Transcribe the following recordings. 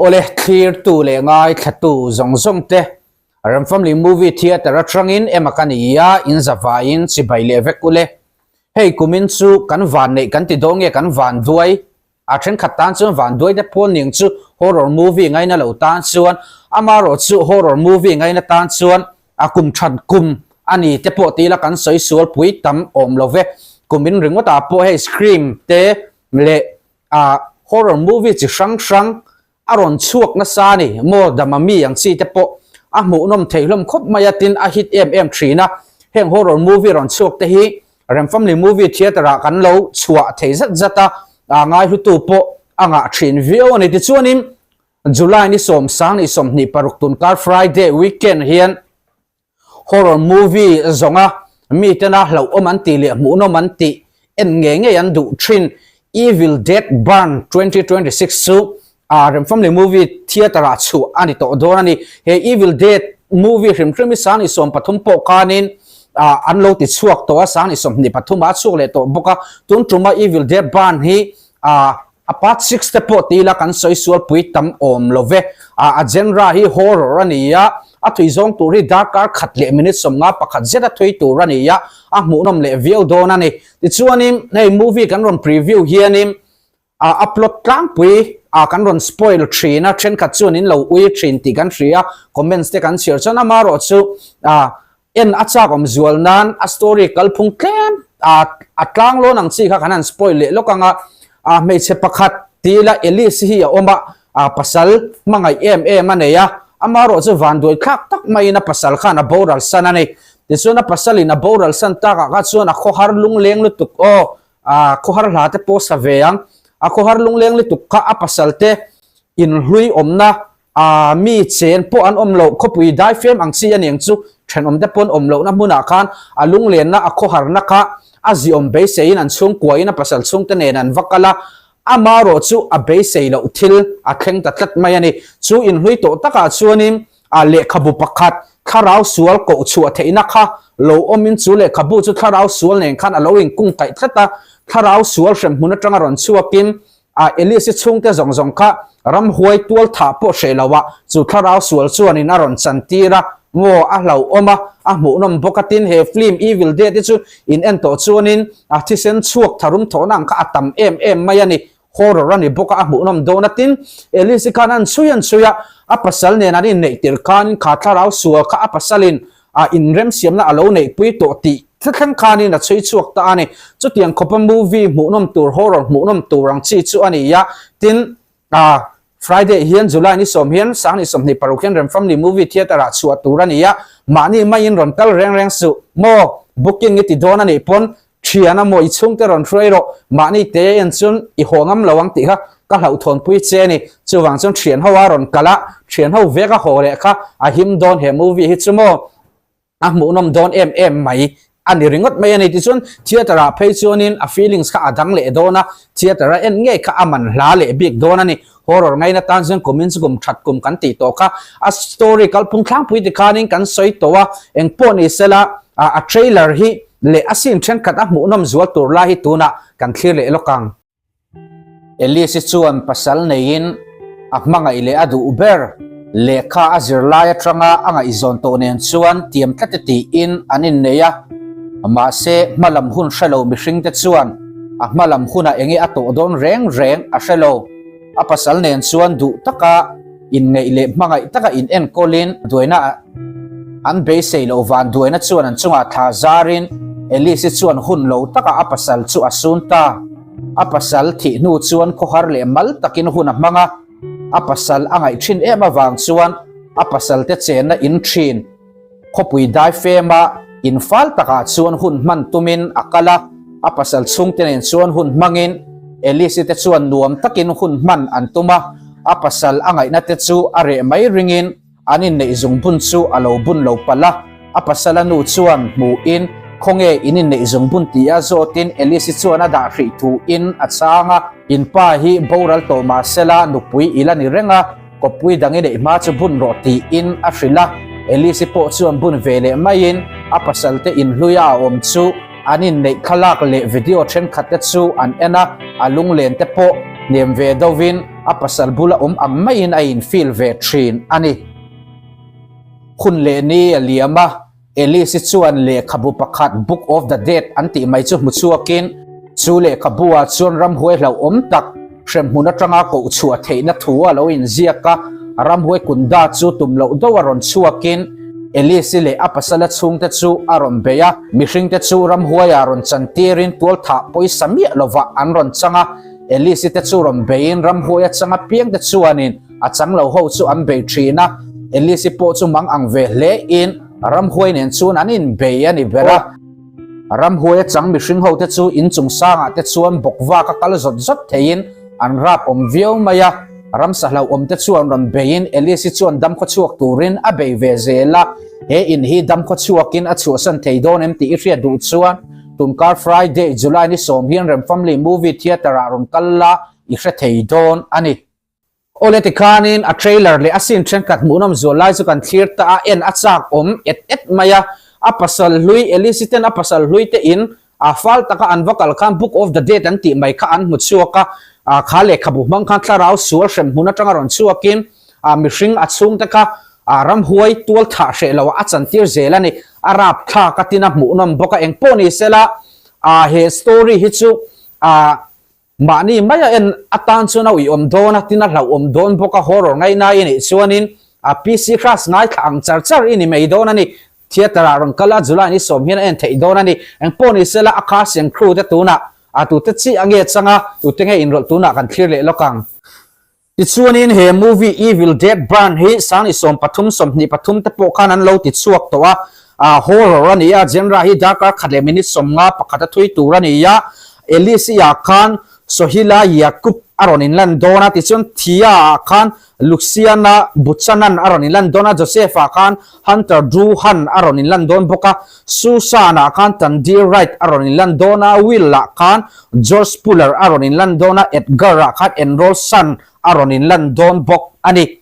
Awle, thlirtu leh ngaithlatu zawng zawng te Rem Family Movie Theatre atangin ema ka ni a, in zavaiin chibai leh vek ule. Hei kumin chu kan van neih kan ti dawn nge kan van duai? A thenkhat tan chuan van duai te pawl ning chu horror movie ngaina lo tan chuan, amarawh chu horror movie ngaina tan chuan a kum that kum a ni te pawh tila kan sawi sual pui tam awm lo ve. Kumin ringawt ah pawh hei Scream te leh ah horror movie chi hrang hrang a rawn chhuak nasa a ni maw dama mi ang chi te pawh a hmuhnawm thei hlawm khawp mai a tin a hit em em thin a heng horror movie rawn chhuak te hi Rem Family Movie Theatre ah kan lo chhuah thei zat zat a ah ngaihlutu pawh a ngah thin viau a ni tichuanin July ni sawmsang ni 26 tunkar Friday weekend hian Horror movie zawnga mitena hlauhawm an tih leh hmuhnawm an tih en ngei ngei an duh thin. Evil Dead Burn 2026 chu Rem Family Movie Theatre ah chhuah a ni tawh dawn a ni. He Evil Dead movie hrim hrim hi 2013 pawh khanin an lo ti chhuak tawh a, 2023 ah a chhuak leh tawh bawk a. Tun tuma Evil Dead Burn hi A part 6 te pawh ti ila kan sawi sual pui tam awm lo ve. A genre hi horror a ni a, a thui zawng tur hi darkar khat leh minute 51 zet a thui tur a ni a, a hmuhnawm leh viau dawn a ni. Tichuanin hei movie kan rawn preview hianin a plot tlangpui a kan rawn spoil thin a, thenkhat chuan in lo ui thin tih kan hria a, comments te kan chhiar chuan amarawh chu En a chak awm zual nan a story kalphung tlem a a tlang lawn ang chi kha kan han spoil leh lawk ang a, a hmeichhe pakhat ti ila Alice hi a awm a, a pasal hmangaih em em a nei a, amarawh chu vanduai thlak tak maiin a pasal khan a boral san a ni. Tichuan a pasalin a boral san takah kha chuan a khawhar lungleng lutuk aw, a khawhar hla te pawh sa ve ang, a khawhar lungleng lutuk kha a pasal te inhlui awmna A mi chen pawh an awm loh, khawpui dai fem ang chi a niang chu, thenawm te pawn awm lohna hmunah khan a lunglenna a khawharna kha a ziawm beiseiin an chhungkuain a pasal chhungte nen an va kal a, amarawh chu a beisei loh thil a thleng ta tlat mai a ni. Chu inhlui tawh takah chuanin a lehkhabu pakhat thlarau sual koh chhuah theihna kha lo awmin chu lehkhabu chu thlarau sual nen khan a lo inkungkaih tlat a, thlarau sual hremhmun atanga rawn chhuakin A Elise chhungte zawng zawng kha ramhuai tual thah pawh hreh lo a, chu thlarau sual chuanin a rawn chan tir a, maw a hlauhawm a, a hmuhnawm bawk a, tin he film Evil Dead hi chu in en tawh chuanin a thisen chhuak tharum thawhna ang kha a tam em em mai a ni, horror a ni bawk a, a hmuhnawm dawn a, tin Elise khan an chhui an chhui a, a pasal nen an inneih tir khanin kha thlarau sual kha a pasalin a inremsiamna a lo neihpui tawh tih thleng khanin a chhui chhuak ta a ni. Chutiang khawpa movie hmuhnawm tur, horror hmuhnawm tur ang chi chu a ni a. Tin, ah Friday hian July ni sawm hian 2026 hian Rem Family Movie Theatre ah chhuah tur a ni a. Mahni maiin rawn kal reng reng suh. Maw booking i ti dawn a nih pawn Thian a maw i chhungte rawn hruai rawh, mahni te en chuan i haw ngam lo ang tih kha ka hlauhthawnpui che a ni. Chuvang chuan thian ho a rawn kal a, thian ho vek a haw leh kha a him dawn he movie hi chu maw a hmuhnawm dawn em em mai a ni ringawt mai a ni. Tichuan theatre ah phei chuanin a feelings kha a dang leh dawn a, theatre a en ngei kha a man hla leh bik dawn a ni. Horror ngaina tan chuan kumin chu kum that kum kan tih tawh kha a story kalphung thlangpui tikhanin kan sawi tawh a, engpawh ni sela a trailer hi leh a scene thenkhat a hmuhnawm zual tur lai hi tunah kan thlir leh lawk ang. Elise chuan pasal neiin a hmangaih leh a duh ber lehkha a zir lai atanga a ngaihzawn tawh nen chuan tiam tlat e tiin an innei a, mahse hmalam hun hrelo mihringte chuan a hmalam hunah enge a tawh dawn reng reng a hrelo. A pasal nen chuan duh taka inngeih leh hmangaih taka in enkawlin duaina an beisei loh van duaina chuan an chungah thla zarin Elise chuan hun lo taka a pasal chu a sun ta. A pasal thih hnu chuan khawhar leh mal takin hun a hmang a, a pasal a ngaih thin em avang chuan a pasal te chenna in thin. Khawpui dai fema in fal takah chuan hun hman tumin a kal a, a pasal chhungte nen chuan hun hmangin Elise te chuan nuam takin hun hman an tum a, a pasal a ngaihna te chu a reh mai ringin an inneih zungbun chu a lo bun lo palh a, a pasala nu chuan hmuhin khawnge in inneih zungbun tih a zawtin Elise chuan a dah hrih thuin a chhang a, in pa hi boral tawh mahsela nupui i la ni reng a, Kawppui dang i neih hma chu bun rawh tiin a hrilh a, Elise pawh chuan bun ve leh maiin a pasalte inhlui a awm chu an inneih thlalak leh video thenkhat te chu an en a, a lunglen te pawh hnem ve deuhin a pasal bula awm ang maiin a in feel ve thin a ni. Hun leh ni a liam a, Alice-i chuan lehkhabu pakhat Book of the Dead an tih mai chu hmu chhuakin, chu lehkhabu-ah chuan ramhuai hlauhawm tak hremhmun atanga koh chhuah theihna thu a lo inziak a, ramhuai kunda chu tum loh deuh a rawn chhuakin Alice-i leh a pasala chhungte chu a rawn bei a, mihringte chu ramhuaiah rawn chantirin tualthah pawisa miah lovah an rawn chang a, Alice-i te chu rawn beiin ramhuai a chang apiangte chuanin A chang lo ho chu an bei thin a, Elise pawh chu mang ang ve hle in ramhuai nen chuan an in bei a ni ber a. Ramhuai a chang mihring ho te chu in chung sangah te chuan bawk vak a kal zawt zawt thei in an rap awm viau mai a. Ramsa hlauhawm te chuan rawn bei in Elise chuan damkhaw chhuak turin a bei ve zel a. He in hi damkhaw chhuak in a chhuahsan thei dawn em tih i hriat duh chuan tunkar Friday, July ni sawm hian Remfamily Movie Theatre ah rawn kal la i hre thei dawn a ni. Awle tikhanin a trailer leh a scene thenkhat hmuhnawm zual lai chu kan thlir ta a, en a chak awm et et mai a. A pasal hlui, Elise ten a pasal hlui te in a fal taka an va kal khan Book of the Dead an tih mai kha an hmu chhuak a, kha lehkhabu hmang khan thlarau sual hrem hmun atanga rawn chhuakin mihring a chhungte kha ramhuai tual thah hreh loh a chantir zel a ni. A rapthlak a tin a hmuhnawm bawk a, engpawh ni sela he story hi chu Mahni maia en atan chuan a uiawm dawn a, tin a hlauhawm dawn bawk a, horror ngainai i nih chuanin a PC class ngaithla ang char char i ni mai dawn a ni. Theatre ah rawn kal a, July ni sawm hian a en theih dawn a ni. Engpawh ni sela a kha siang crew te tunah a tute chiah nge chang a, tute nge inrawlh tunah kan thlir leh lawk ang. Tichuanin he movie Evil Dead Burn hi Sangni 13, 23 te pawh khan an lo ti chhuak tawh a, ah horror a ni a, genre hi darkar khat leh minute 51 a thui tur a ni a, Alice-i ah khan Sohila Yakub a rawn inlan dawn a, tichuan Thea ah khan Luciana Buchanan a rawn inlan dawn a, Joseph ah khan Hunter Drew Hunt a rawn inlan dawn bawk a, Susan ah khan Tandir Wright a rawn inlan dawn a, Will ah khan George Puller a rawn inlan dawn a, Edgar ah khan Enroll Sun a rawn inlan dawn bawk a ni.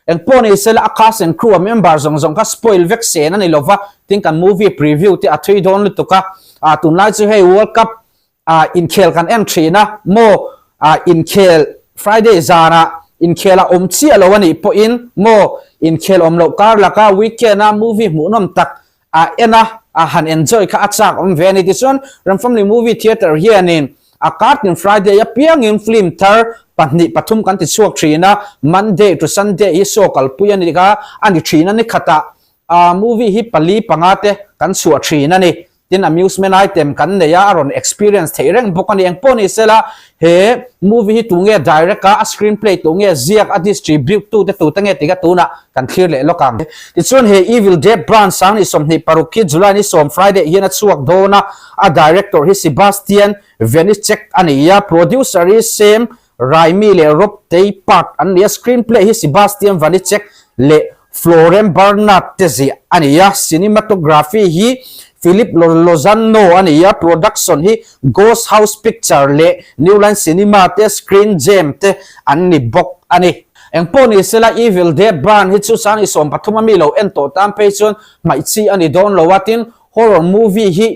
Engpawh ni sela a cast and crew a member zawng zawng kha spoil vek sen a ni lova, tin kan movie preview te a thui dawn lutuk a, ah tunlai chu hei World Cup ah inkhel kan en thin a maw ah inkhel Friday zanah inkhel a awm chiah lo a nih pawhin maw inkhel awm loh kar laka weekend a movie hmuhnawm tak ah en a ah han enjoy kha a chak awm ve a ni. Tichuan Ramfamily Movie Theatre hianin a kartin Friday apiangin film thar pahnih pathum kan ti chhuak thin a, Monday to Sunday hi show kalpui a ni kha a ni thin a ni khatah ah movie hi pali panga te kan chhuah thin a ni. Tin amusement item kan nei a, a rawn experience theih reng bawk a ni. Engpawh ni sela, he movie hi tu nge direct a, a screenplay tu nge ziak, a distribute tu te tu te nge tih kha tunah kan thlir leh lawk ang. Tichuan he Evil Dead Branch 2026 hi July ni sawm Friday hian a chhuak dawn a, a director hi Sebastian Vanichek a ni a, producer hi Sam Raimi leh Rob Tapert an ni a, screenplay hi Sebastian Vanichek leh Florent Bernard te ziah a ni a, cinematography hi Philippe Lozano a ni a, production hi Ghost House Picture leh New Line Cinema te, Screen Gem te an ni bawk a ni. Engpawh ni sela Evil Dead Burn hi chu 2013 a mi lo en tawh tan phei chuan hmaih chi a ni dawn lo a, tin horror movie hi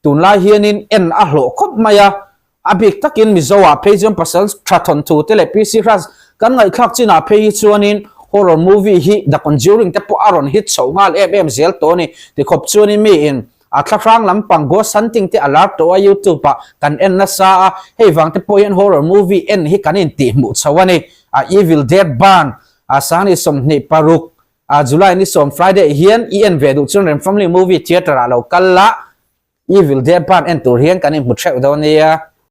Tunlai hianin en a hlawh khawp mai a, a bik takin Mizo ah phei chuan pasal tha thawnthu te leh PC Hras kan ngaihthlak chinah phei hi chuanin horror movie hi The Conjuring te pawh a rawn hit chhoh nghal em em zel tawh a ni. Tikhawp chuanin mi in a thlahrang lampang ghost hunting te a lar tawh a YouTube ah kan en nasa a, hei vang te pawh hian horror movie en hi kan intihhmuh chho a ni. A Evil Dead Burn a 2026 A July ni sawm Friday hian i en ve duh chuan Rem Family Movie Theatre ah lo kal la, Evil Dead Burn en tur hian kan inhmu theuh dawn nia.